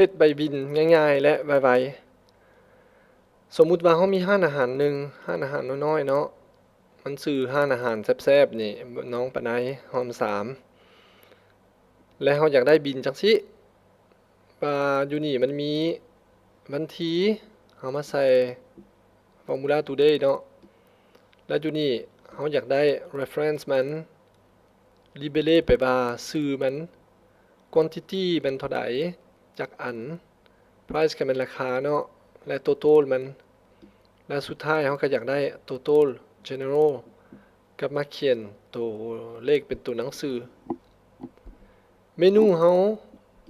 ເຮັດໃບບິນງ່າຍໆ ແລະ ໄວໆ. ສົມມຸດວ່າເຮົາມີຮ້ານອາຫານໜຶ່ງ, ຮ້ານອາຫານນ້ອຍໆເນາະ, ມັນຊື່ຮ້ານອາຫານແຊບໆນີ້ ນ້ອງປາໄນ ຮ່ອມສາມ ແລະ ເຮົາຢາກໄດ້ບິນຈັ່ງຊີ້ ວ່າຢູ່ນີ້ມັນມີວັນທີ ເຮົາມາໃສ່ Formula Today ເນາະ ແລະ ຢູ່ນີ້ເຮົາຢາກໄດ້ reference ມັນ Libellé ແປວ່າຊື່ມັນ, quantity ແມ່ນເທົ່າໃດ ຈັກອັນ, price ກໍແມ່ນລາຄາເນາະ ແລະ total ມັນ ແລະ ສຸດທ້າຍເຮົາກໍຢາກໄດ້ total general ກັບມາຂຽນໂຕເລກເປັນໂຕໜັງສື. ເມນູເຮົາ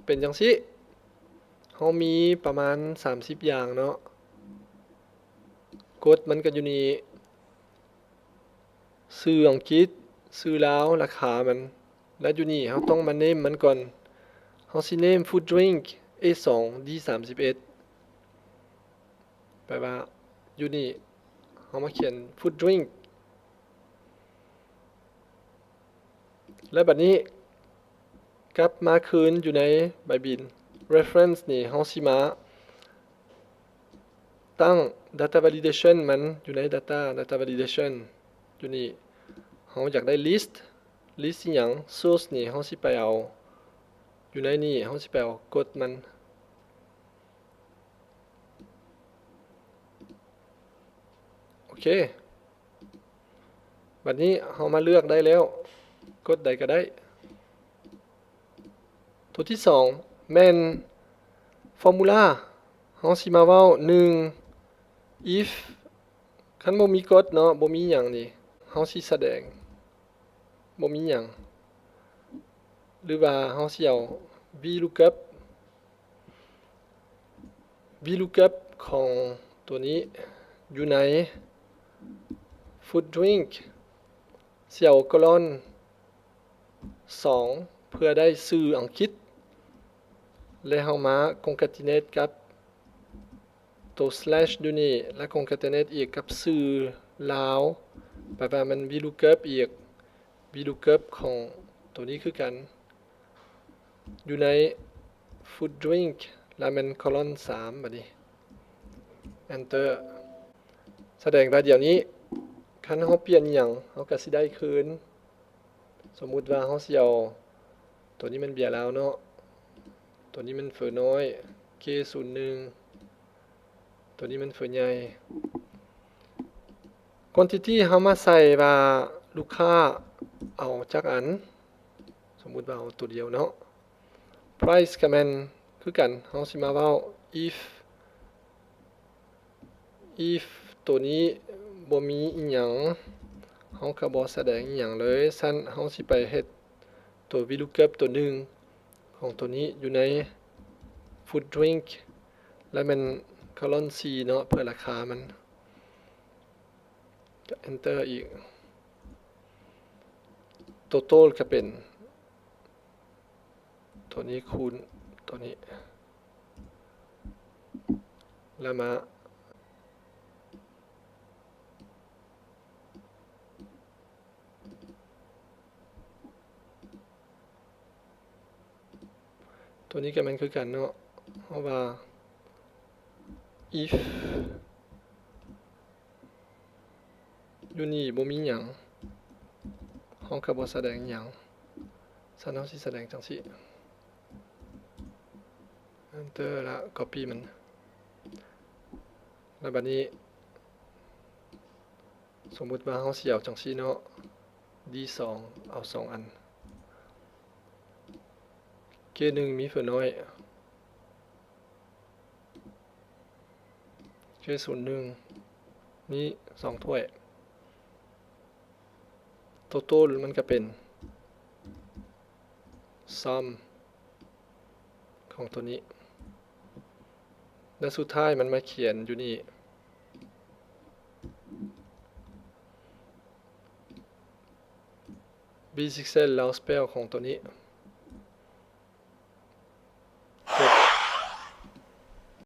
ເປັນຈັ່ງຊີ້, ເຮົາມີປະມານສາມສິບຢ່າງເນາະ, ກົດມັນກໍຢູ່ນີ້. ຊື່ອັງກິດ, ຊື່ລາວ, ລາຄາມັນ ແລະ ຢູ່ນີ້ເຮົາຕ້ອງມາ name ມັນກ່ອນ. ເຮົາຊິ name food drink ເອສອງ ດີສາມສິບເອັດ ແປວ່າຢູ່ນີ້ເຮົາມາຂຽນ food drink ແລະ ບັດນີ້ ກັບມາຄືນຢູ່ໃນໃບບິນ reference ນີ້ ເຮົາຊິມາຕັ້ງ data validation ມັນຢູ່ໃນ data data validation ຢູ່ນີ້. ເຮົາຢາກໄດ້ list list ອີ່ຫຍັງ source ນີ້ ເຮົາຊິໄປເອົາຢູ່ໃນນີ້ ເຮົາຊິໄປເອົາກົດມັນ. ໂອເຄ ບັດນີ້ເຮົາມາເລືອກໄດ້ແລ້ວ ກົດໃດກໍໄດ້. ຕົວທີສອງແມ່ນ formula ເຮົາຊິມາເວົ້າ ໜຶ່ງ if ຄັນບໍ່ມີກົດເນາະ ບໍ່ມີຫຍັງນີ້ ເຮົາຊິສະແດງ ບໍ່ມີຫຍັງ ຫຼືວ່າເຮົາຊິເອົາ vlookup vlookup ຂອງຕົວນີ້ຢູ່ໃນ food drink ຊິເອົາ colon ສອງ ເພື່ອໄດ້ຊື່ອັງກິດ ແລະ ເຮົາມາ concatenate ກັບໂຕ slash ຢູ່ນີ້ ແລະ concatenate ອີກກັບຊື່ລາວ ແປວ່າມັນ vlookup ອີກ vlookup ຂອງຕົວນີ້ຄືກັນ ຢູ່ໃນ food drink ລະແມ່ນ colon ສາມ ບັດນີ້ enter ສະແດງວ່າດຽວນີ້ ຄັນເຮົາປ່ຽນອີ່ຫຍັງ ເຮົາກະຊິໄດ້ຄືນ. ສົມມຸດວ່າເຮົາຊິເອົາ ຕົວນີ້ແມ່ນເບຍລາວເນາະ, ຕົວນີ້ແມ່ນເຝີນ້ອຍ ເຄ ສູນໜຶ່ງ, ຕົວນີ້ແມ່ນເຝີໃຫຍ່. quantity ເຮົາມາໃສ່ວ່າລູກຄ້າເອົາຈັກອັນ, ສົມມຸດວ່າເອົາຕົວດຽວເນາະ. price ກໍແມ່ນຄືກັນ, ເຮົາຊິມາເວົ້າ if if ໂຕນີ້ບໍ່ມີອີ່ຫຍັງ ເຮົາກໍບໍ່ສະແດງອີ່ຫຍັງເລີຍ, ຊັ້ນເຮົາຊິໄປເຮັດໂຕ vlookup ໂຕໜຶ່ງຂອງໂຕນີ້ຢູ່ໃນ food drink ແລະແມ່ນ colon ສີ່ເນາະ ເພື່ອລາຄາມັນ ກໍ enter ອີກ total ກໍເປັນ ຕົວນີ້ຄູນຕົວນີ້ ແລ້ວມາ ຕົວນີ້ກໍແມ່ນຄືກັນເນາະ ເພາະວ່າ if ຢູ່ນີ້ບໍ່ມີຫຍັງ ເຮົາກໍບໍ່ສະແດງຫຍັງ. ຊັ້ນເຮົາຊິສະແດງຈັ່ງຊີ້ enter ລະ copy ມັນ ລະບັດນີ້ ສົມມຸດວ່າເຮົາຊິເອົາຈັ່ງຊີ້ເນາະ ດີສອງ ເອົາສອງອັນ ເຄໜຶ່ງ ມີເຝີນ້ອຍ ເຄສູນໜຶ່ງ ມີສອງຖ້ວຍ total ມັນກະເປັນ sum ຂອງຕົວນີ້ ແລະສຸດທ້າຍມັນມາຂຽນຢູ່ນີ້ bsexcel ລາວ spell ຂອງຕົວນີ້